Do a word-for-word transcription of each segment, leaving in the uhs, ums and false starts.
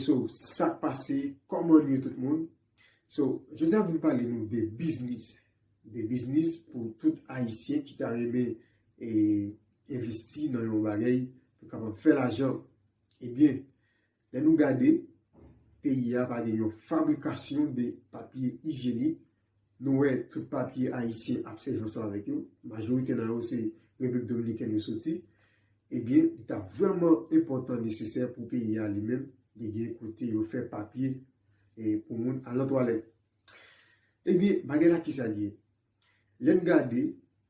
So, sa k pase, kòman nou ye tout moun? So, jodi a vin pale nou de biznis. De biznis pou tout Ayisyen ki ta renmen e, envesti nan yon bagay pou kapab fè lajan. Ebyen, lè nou gade, peyi a pa gen yon fabrikasyon de papye ijyenik. Nou wè tout papye ayisyen ap sèvi ansanm avèk yo. Majorite nan yo se Repiblik Dominikèn yo soti. Ebyen, li ta vrèman enpòtan, nesesè pou peyi a li menm, li gen kote yo fè papye e, pou moun al nan twalèt. Ebyen, bagay la kisa li ye? Lè n gade,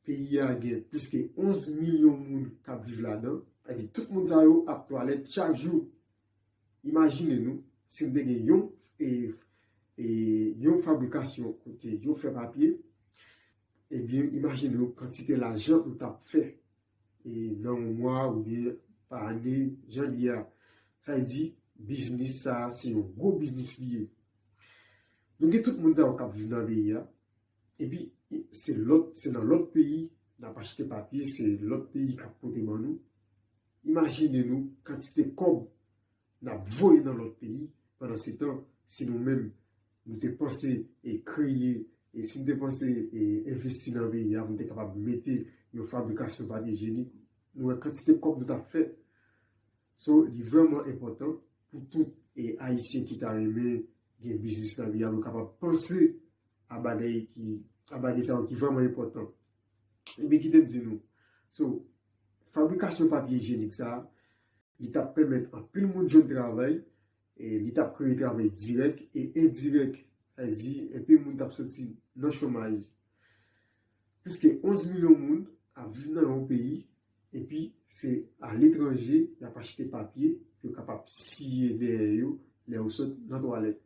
peyi a gen plis ke onz milyon moun k ap viv ladan. Sa di tout moun sa yo ap twalèt chak jou. Imajine nou, si n te gen yon, e, e, yon fabrikasyon kote yo fè papye, ebyen, imajine nou kantite lajan nou t ap fè e, nan yon mwa oubyen pa ane, jan li ye a. Sa vle di, biznis sa a, se yon gwo biznis li ye. Nou gen tout moun sa yo k ap viv nan peyi a. Epi, se lòt, se nan lòt peyi n ap achte papye, se lòt peyi k ap pote ban nou. Imajine nou kantite kòb n ap voye nan lòt peyi. Pandan se tan, si nou menm, nou te panse e kreye, e si nou te panse e envesti nan peyi a, pou nou te kapab mete yon fabrikasyon papye ijyenik, nou wè kantite kòb nou t ap fè. So, li vrèman enpòtan pou tout e Ayisyen ki ta renmen gen biznis nan peyi a, pou yo kapab panse a bagay ki, a bagay sa yo ki vrèman enpòtan. Ebyen, kite m di nou. So, fabrikasyon papye ijyenik sa a, li t ap pèmèt anpil moun jwenn travay, e li t ap kreye travay dirèk e endirèk. Sa vle di, anpil moun t ap soti nan chomaj. Plis ke onz milyon moun ap viv nan yon peyi, epi se aletranje y ap achte papye pou yo kapab siye dèyè yo lè yo sot nan twalèt.